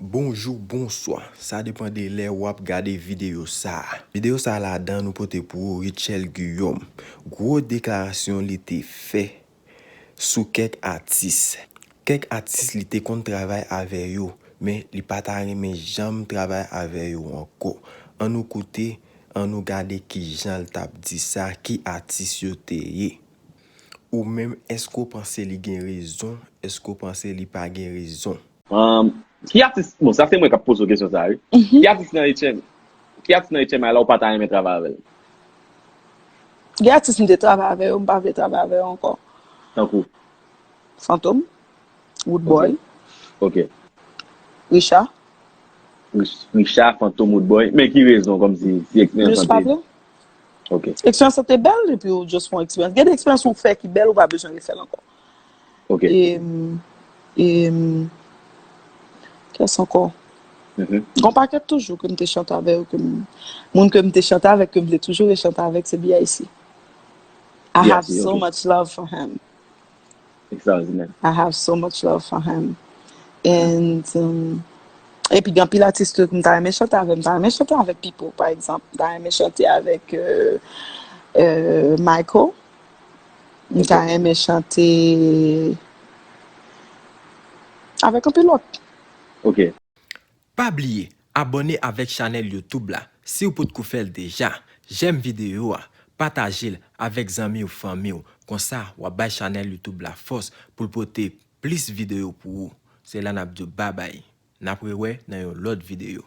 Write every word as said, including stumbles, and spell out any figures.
Bonjou, bonswa. Sa depann de lè w ap gade videyo sa a. Videyo sa a ladan nou pote pou ou Rutshelle Guillaume. Gwo deklarasyon li te fè sou kèk atis. Kèk atis li te konn travay avè yo, men li pa ta renmen janm travay avè yo ankò. Ann nou koute, ann nou gade kijan l t ap di sa, ki atis yo te ye. Ou menm, èske w panse li gen rezon? Èske w panse li pa gen rezon? Um, ki atis, bon, sa se mwen k ap poze w kesyon sa a, wi. Ki atis nan H M, ki atis nan H M I la ou pa ta renmen travay avè l? Gen atis m te travay avè yo, m pa vle travay avè yo ankò. Tankou? Fantom, Woodboy, Ok. Richard. Rich- Richard, Fantom, Woodboy. Men ki rezon, kòmsi, si eksperyans Just lan pa te vle. Ok. Eksperyans lan te bèl, epi ou just fè yon eksperyans. Gen de eksperyans ou fè ki bèl, ou pa bezwen refè l ankò. Ok. E, e, kiyès ankò? Mhm. Gon pakèt toujou ke m te chante avè yo, ke m, moun ke m te chante avèk, ke m vle toujou rechante avèk, se B I C. I have B I C, so ok. much love for him. Ekstraòdinè. I have so much love for him. And, um, epi gen anpil atis tou ke m ta renmen chante avè, m ta renmen chante avèk Pipo, pa egzanp. M ta renmen chante avèk euh, euh, Michael. M ta renmen chante avèk anpil lòt. Ok. Pa bliye abòne avèk chanèl YouTube la si w potko fè l deja. Jèm videyo a, pataje l avèk zanmi w, fanmi w. Konsa, w ap bay chanèl YouTube la fòs pou l pote plis videyo pou ou. Se la n ap di w babay. N ap rewè nan yon lòt videyo.